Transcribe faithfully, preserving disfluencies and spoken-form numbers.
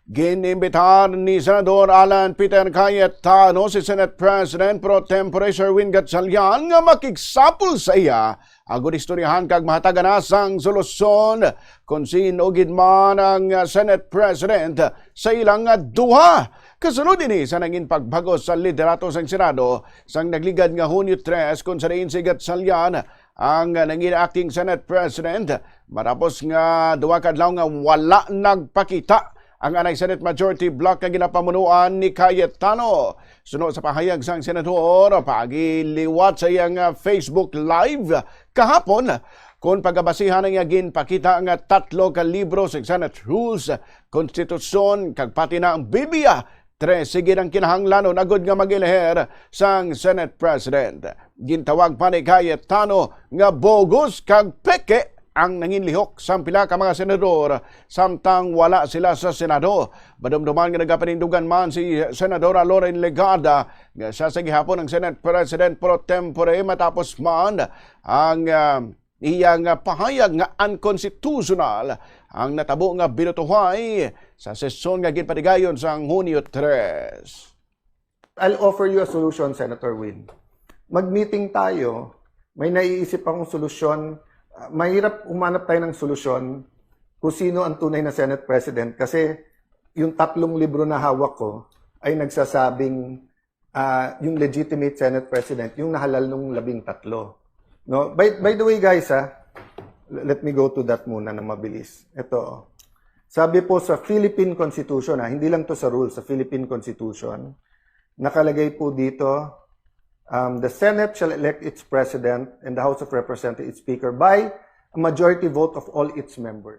Gin-imbitar ni Senador Alan Peter Cayetano si Senate President Pro Tempore Sherwin Gatchalian nga makigsapol sa iya agud istoryahan kag mahatagan na sang solusyon kon sin-o gid man ang Senate President sa ilang duha. Kasunod ini sa nangin pagbag-o sa liderato sang Senado sang nagligad nga Hunyo tres, kon sa diin si Gatchalian ang nangin acting Senate President matapos nga duha ka adlaw nga wala nagpakita ang anay Senate Majority Bloc nga ginapamunuan ni Cayetano. Suno sa pahayag sang senador, pagiliwat sa iyang, ah, Facebook Live kahapon, kon pagabasihan ang iya ginpakita nga tatlo ka libro sa Senate Rules, Konstitusyon, kag pati na ang Biblia, trese gid ang kinahanglanon agud nga mag-eleher sang Senate President. Gintawag pa ni Cayetano nga bogus kag peke ang nanginlihok sang pila ka mga senador samtang wala sila sa Senado. Madumduman nga nagapanindugan man si Senadora Loren Legarda nga siya sa gihapon ang Senate President Pro Tempore matapos man ang, ah, iya nga pahayag nga unconstitutional ang natabo nga binutuhay sa sesyon nga ginpatigayon sang Hunyo tres. I'll offer you a solution, Senator Win. Mag-meeting tayo, may naiisip akong solusyon. Ah, mahirap humanap tayo ng solusyon kung sino ang tunay na Senate President kasi yung tatlong libro na hawak ko ay nagsasabing, ah, yung legitimate Senate President, yung nahalal nung labing tatlo. No? By, by the way, guys, ha, let me go to that muna na mabilis. Ito, oh. Sabi po sa Philippine Constitution, ha, hindi lang to sa rules, sa Philippine Constitution, nakalagay po dito, um, the Senate shall elect its president and the House of Representatives its speaker by a majority vote of all its members.